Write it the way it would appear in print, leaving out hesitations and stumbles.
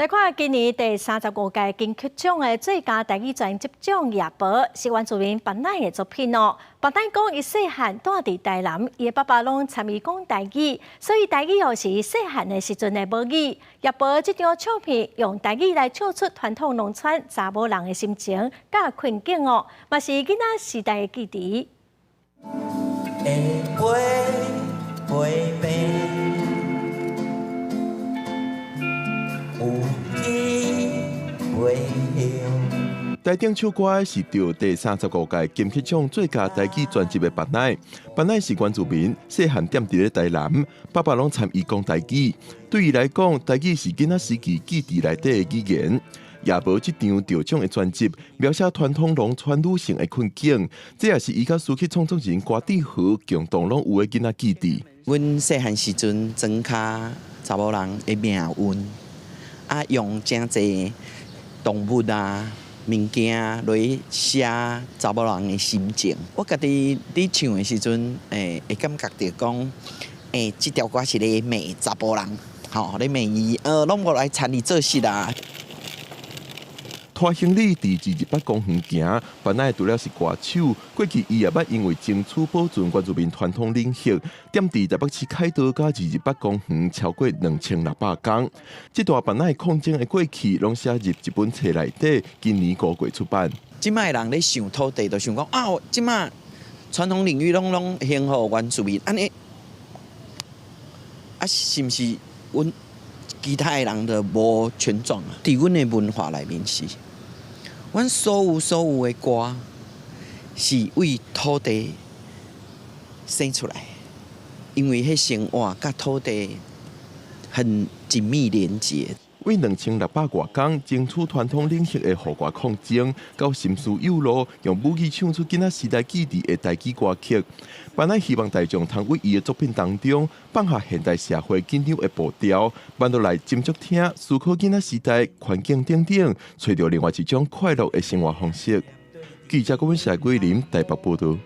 來看今年第35屆金曲獎的最佳台語專輯獎夜婆是原住民白奶的作品哦。白奶講伊細漢蹛佇台南，伊的爸爸攏參伊講台語，所以台語哦是伊細漢的時陣的母語。夜婆這張唱片用台語來唱出傳統農村查某人的心情佮困境哦，嘛是囡仔時代的記憶。會飛飛飛。有機會。台頂唱歌是得第35屆金曲獎最佳台語專輯的白奶。白奶是原住民，細漢踮佇咧台南，爸爸攏參伊講台語。對伊來講，台語是囡仔時期記憶內底的語言。夜婆這張得獎的專輯，描寫傳統農村女性的困境，這也是伊佮詞曲創作人郭志和共同攏有的囡仔記憶。阮細漢時陣，莊跤查某人的命運，啊，用誠濟動物啊、物件來寫查某人的心情。我家己佇唱的時陣，會感覺著講，這條歌是咧罵查埔人，吼，咧罵伊，攏無來參與做事啦。拖行李佇228公園行，本來除了是歌手，過去伊也捌因為爭取保存原住民傳統領域，踮佇台北市凱道佮228公園超過2600工。這段本來抗爭的過去，攏寫入一本冊內底，今年5月出版。這擺人咧想土地，就想講啊，這擺傳統領域攏還予原住民，按呢，啊，是毋是阮其他的人就無權狀啊？佇阮的文化內面是，阮所有所有的歌是為土地生出來，因為彼生活佮土地很緊密連結。為2600外工爭取傳統領域的護國抗爭，到心思有路，用母語唱出囡仔時代記憶的台語歌曲。本來希望大眾通為伊的作品當中放下現代社會緊張的步調，慢落來斟酌聽，思考囡仔時代環境等等，揣著另外一種快樂的生活方式。記者郭文社桂林台北報道。